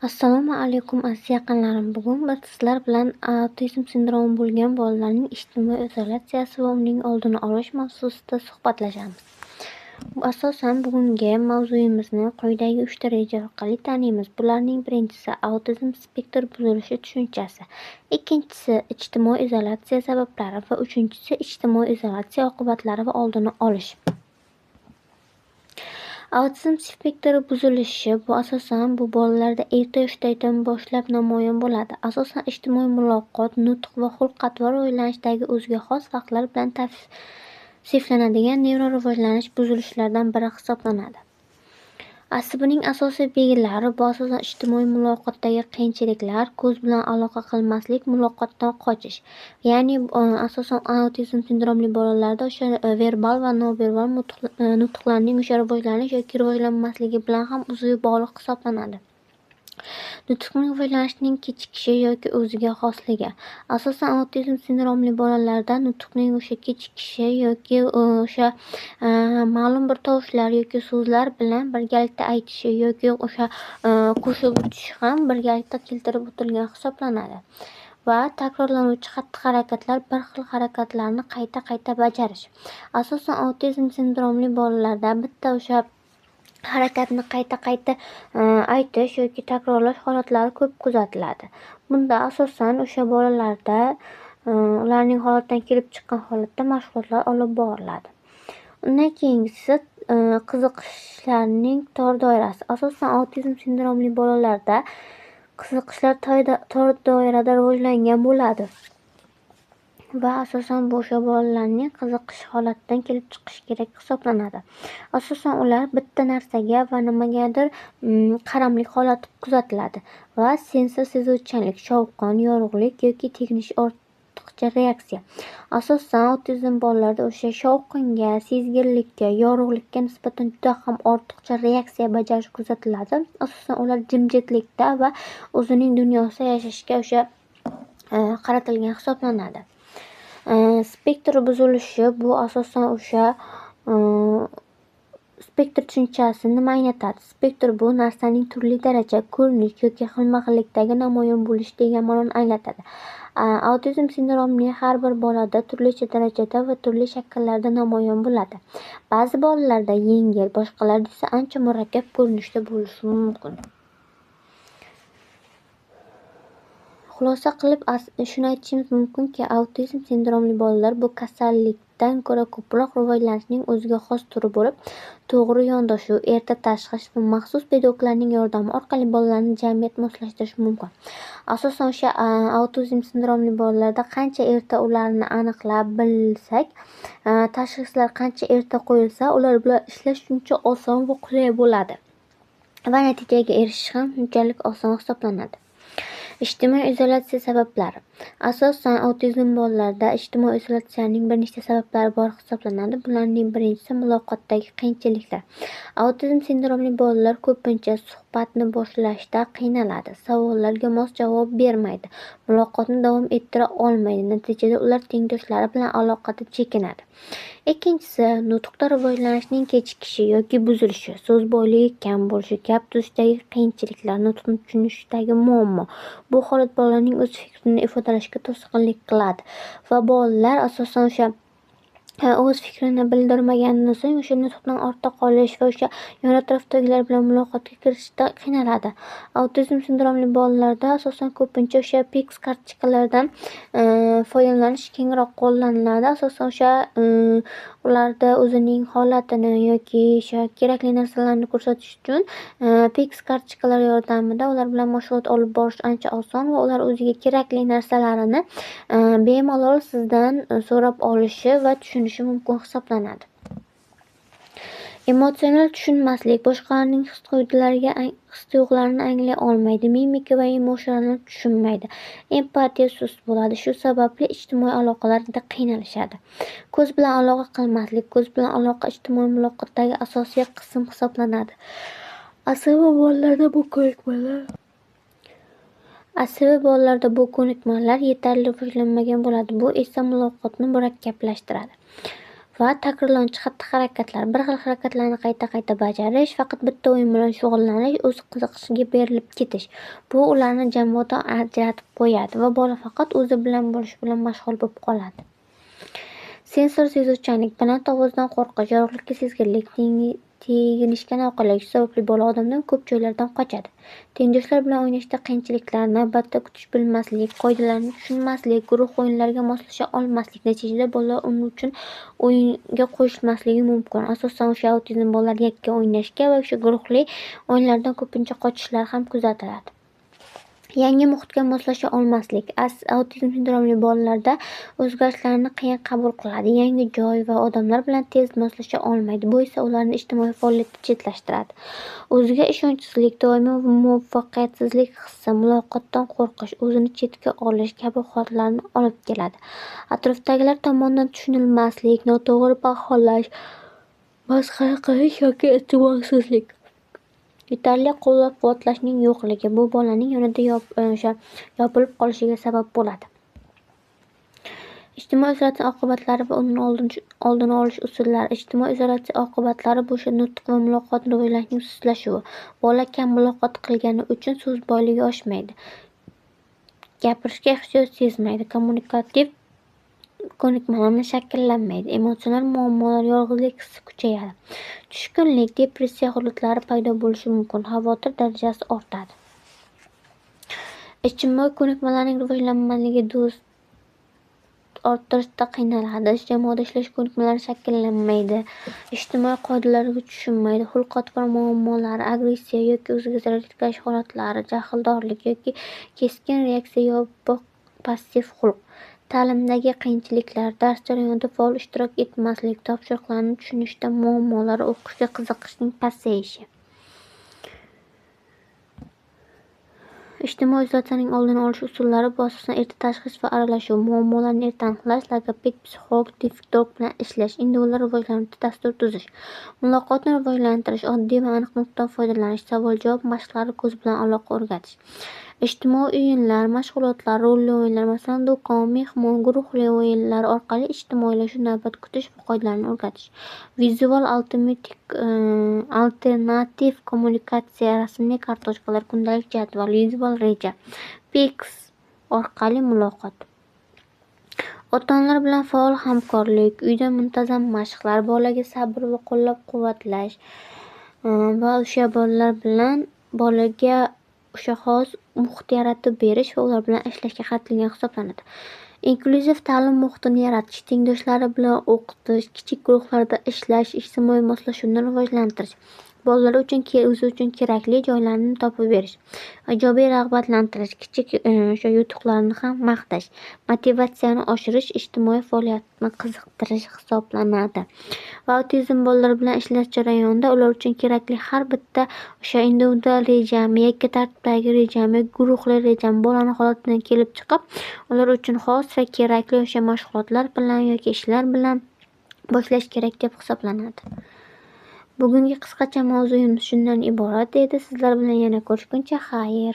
Assalomu alaykum, aziz yaqinlarim. Bugun biz sizlar bilan autizm sindromi bo'lgan bolalarning ijtimoiy izolyatsiyasi va uning oldini olish mavzusida suhbatlashamiz. Asosan bugungi mavzuyimizni quyidagi uchta reja orqali taniymiz. Bularning birinchisi autizm spektr buzilishi tushunchasi, ikkinchisi ijtimoiy izolyatsiya sabablari va uchinchisi ijtimoiy izolyatsiya oqibatlari va oldini olish. Autizm spektri buzilishi bu asosan bu bolalarda erta yoshdan boshlab namoyon bo'ladi. Asosan ijtimoiy muloqot, nutq va xulq-atvor rivojlanishdagi o'ziga xos farqlar bilan tavsiflanadigan nevrorivojlanish buzilishlaridan biri hisoblanadi. ASBning asosiy belgilari bu asosan ijtimoiy muloqotdagi qiyinchiliklar, ko'z bilan aloqa qilmaslik, muloqotdan qochish. Ya'ni asosan autizm sindromli bolalarda o'sha verbal va noverbal nutqlarning o'sha rivojlanish yoki rivojlanmasligi bilan ham uzviy bog'liq hisoblanadi. Nutqning rivojlanishining kechikishi yoki o'ziga xosligi. Asosan autizm sindromli bolalarda nutqning o'sha kechikishi yoki o'sha ma'lum bir tovushlar yoki so'zlar bilan birgalikda aytishi yoki o'sha qo'shib o'tishi ham birgalikda keltirib o'tilgan hisoblanadi. Va takrorlanuvchi xatti-harakatlar, bir xil harakatlarni qayta-qayta bajarish. Asosan autizm sindromli bolalarda bitta o'sha harakatni qayta-qayta aytish yoki takrorlash holatlari ko'p kuzatiladi. Bunda asosan o'sha bolalarda ularning holatidan kelib chiqqan holatda mashg'ulotlar olib boriladi. Undan keyingisi qiziqishlarning tor doirasi. Asosan autizm sindromli bolalarda qiziqishlar tor doirada rivojlangan bo'ladi. Va asosan bu o'sha bolalarning qiziqish holatidan kelib chiqishi kerak hisoblanadi. Asosan ular bitta narsaga va nimagadir qaramlik holati kuzatiladi va sensor sezuvchanlik, shovqin, yorug'lik yoki teginish ortiqcha reaksiya. Asosan autizm bolalarda o'sha shovqinga, sezgirlikka, yorug'likka nisbatan juda ham ortiqcha reaksiya bajarish kuzatiladi. Asosan ular jimjitlikda va o'zining dunyosida yashashga o'sha qaratilgan hisoblanadi. Spektr buzilishi bu asosan o'sha spektr tushunchasi nima anglatadi? Spektr bu narsaning turli daraja, ko'rinish yoki xilma-xillikdagi namoyon bo'lishi degan ma'noni anglatadi. Autizm sindromining har bir bolada turlicha darajada va turli shakllarda namoyon bo'ladi. Ba'zi bolalarda yengil, boshqalarda esa ancha murakkab ko'rinishda bo'lishi mumkin. Xulosa qilib shuni aytishimiz mumkinki, autizm sindromli bolalar bu kasallikdan ko'ra ko'proq rivojlanishning o'ziga xos turi bo'lib, to'g'ri yondashuv, erta tashxis va maxsus pedagoglarning yordami orqali bolalarni jamiyatga moslashtirish mumkin. Asosan o'sha autizm sindromli bolalarda qancha erta ularni aniqlab bilsak, tashxislar qancha erta qo'yilsa, ular bilan ishlash shuncha oson va qulay bo'ladi va natijaga erishish ham shunchalik oson hisoblanadi. Ijtimoiy izolyatsiya sabablari. Asosan autizm bolalarida ijtimoiy izolyatsiyaning bir nechta sabablari bor hisoblanadi. Bularning birinchisi muloqotdagi qiyinchiliklar. Autizm sindromli bolalar ko'pincha suhbatni boshlashda qiynaladi, savollarga mos javob bermaydi, muloqotni davom ettira olmaydi. Natijada ular tengdoshlari bilan aloqada chekinadi. Ikkinchisi nutqda rivojlanishning kechikishi yoki buzilishi, so'z boyligi kam bo'lishi, gap tuzishdagi qiyinchiliklar, nutqni tushunishdagi muammo. Bu holat bolaning o'z fikrini ifodalashga to'sqinlik qiladi va bolalar asosan o'sha o'z fikrini bildirmaganidan so'ng o'sha nutqdan ortda qolish va o'sha yon atrofdagilar bilan muloqotga kirishda qiynaladi. Autizm sindromli bolalarda asosan ko'pincha o'sha PECS kartochkalaridan foydalanish kengroq qo'llaniladi. Asosan o'sha ularda o'zining holatini yoki o'sha kerakli narsalarni ko'rsatish uchun PECS kartochkalari yordamida ular bilan mashg'ulot olib borish ancha oson va ular o'ziga kerakli narsalarini bemalol sizdan so'rab olishi va tushunishi mumkin hisoblanadi. Emotsional tushunmaslik, boshqalarning his-tuyg'ularini anglay olmaydi, mimika va imo-ishoralarni tushunmaydi, empatiya sust bo'ladi. Shu sababli ijtimoiy aloqalarda qiynalishadi. Ko'z bilan aloqa qilmaslik, ko'z bilan aloqa ijtimoiy muloqotdagi asosiy qism hisoblanadi. ASV bolalarda bu ko'nikmalar yetarli rivojlanmagan bo'ladi. Bu esa muloqotni murakkablashtiradi. Va takrorlanuvchi xatti-harakatlar, bir xil harakatlarni qayta-qayta bajarish, faqat bitta o'yin bilan shug'ullanish, o'z qiziqishiga berilib ketish. Bu ularni jamoadan ajratib qo'yadi va bola faqat o'zi bilan bo'lish bilan mashg'ul bo'lib qoladi. Sensor sezuvchanlik, baland ovozdan qo'rqish, yorug'likka sezgirlik, teginishga noqulaylik. Shu sababli bola odamdan ko'p joylardan qochadi. Tengdoshlar bilan o'ynashda qiyinchiliklar, navbatda kutish bilmaslik, qoidalarni tushunmaslik, guruh o'yinlariga moslasha olmaslik. Natijada bola uning uchun o'yinga qo'shilmasligi mumkin. Asosan o'sha autizm bolalar yakka o'ynashga va o'sha guruhli o'yinlardan ko'pincha qochishlari ham kuzatiladi. Yangi muhitga moslasha olmaslik. Autizm sindromli bolalarda o'zgarishlarni qiyin qabul qiladi. Yangi joy va odamlar bilan tez moslasha olmaydi. Bu esa ularni ijtimoiy faoliyatdan chetlashtiradi. O'ziga ishonchsizlik, doimiy muvaffaqiyatsizlik hissi, muloqotdan qo'rqish, o'zini chetga olish kabi holatlarni olib keladi. Atrofdagilar tomonidan tushunilmaslik, noto'g'ri baholash, masxara qilish yoki e'tiborsizlik. Yetarli qo'llab-quvvatlashning yo'qligi bu bolaning yanada o'sha yopilib qolishiga sabab bo'ladi. Ijtimoiy izolyatsiya oqibatlari va uning oldini olish usullari. Ijtimoiy izolyatsiya oqibatlari bu o'sha nutq va muloqot rivojlanishining sustlashuvi. Bola kam muloqot qilgani uchun so'z boyligi oshmaydi. Gapirishga ehtiyoj sezmaydi, kommunikativ ko'nikmalarni shakllanmaydi, emotsional muammolar, yolg'izlik hissi kuchayadi. Tushkunlik, depressiya holatlari paydo bo'lishi mumkin, xavotir darajasi ortadi. Ijtimoiy ko'nikmalarning rivojlanmanligi do'st orttirishda qiynaladi, jamoada ishlash ko'nikmalari shakllanmaydi, ijtimoiy qoidalarga tushunmaydi, xulq-atvor muammolari, agressiya yoki o'ziga zarar yetkazish holatlari, jahldorlik yoki keskin reaksiya, yopiq passiv xulq. Ta'limdagi qiyinchiliklar, dars jarayonida faol ishtirok etmaslik, topshiriqlarni tushunishda muammolar, o'qishga qiziqishning pasayishi. Ijtimoiy izolyatsiyaning oldini olish usullari bu asosan erta tashxis va aralashuv, muammolarni erta aniqlash, logoped, psixolog, defektolog bilan ishlash, individual rivojlanuvchi dastur tuzish, muloqotni rivojlantirish, oddiy va aniq nutqdan foydalanish, savol-javob mashqlari, ko'z bilan aloqa o'rgatish. Ijtimoiy o'yinlar, mashg'ulotlar, rolli o'yinlar, masalan, do'kon, mehmon, guruhli o'yinlar orqali ijtimoiylashuv, navbat kutish va qoidalarni o'rgatish. Vizual alternativ kommunikatsiya, rasmli kartochkalar, kundalik jadval, vizual reja, PEX orqali muloqot. Ota-onalar bilan faol hamkorlik, uyda muntazam mashqlar, bolaga sabr va qo'llab-quvvatlash va o'sha bolalar bilan bolaga o'sha xos muhit yaratib berish va ular bilan ishlashga qaratilgan hisoblanadi. Inklyuziv ta'lim muhitini yaratish, tengdoshlari bilan o'qitish, kichik guruhlarda ishlash, ijtimoiy moslashuvni rivojlantirish, bolalar uchun o'zi uchun kerakli joylarni topib berish, ijobiy rag'batlantirish, kichik o'sha yutuqlarni ham maqtash, motivatsiyani oshirish, ijtimoiy faoliyatni qiziqtirish hisoblanadi. Va autizm bolalar bilan ishlash jarayonida ular uchun kerakli har bitta o'sha individual rejami, yakka tartibdagi rejami, guruhli rejami, bolani holatidan kelib chiqib, ular uchun xos va kerakli o'sha mashg'ulotlar bilan yoki ishlar bilan boshlash kerak deb hisoblanadi. Bugungi qisqacha mavzuyimiz shundan iborat edi. Sizlar bilan yana ko'rishguncha xayr.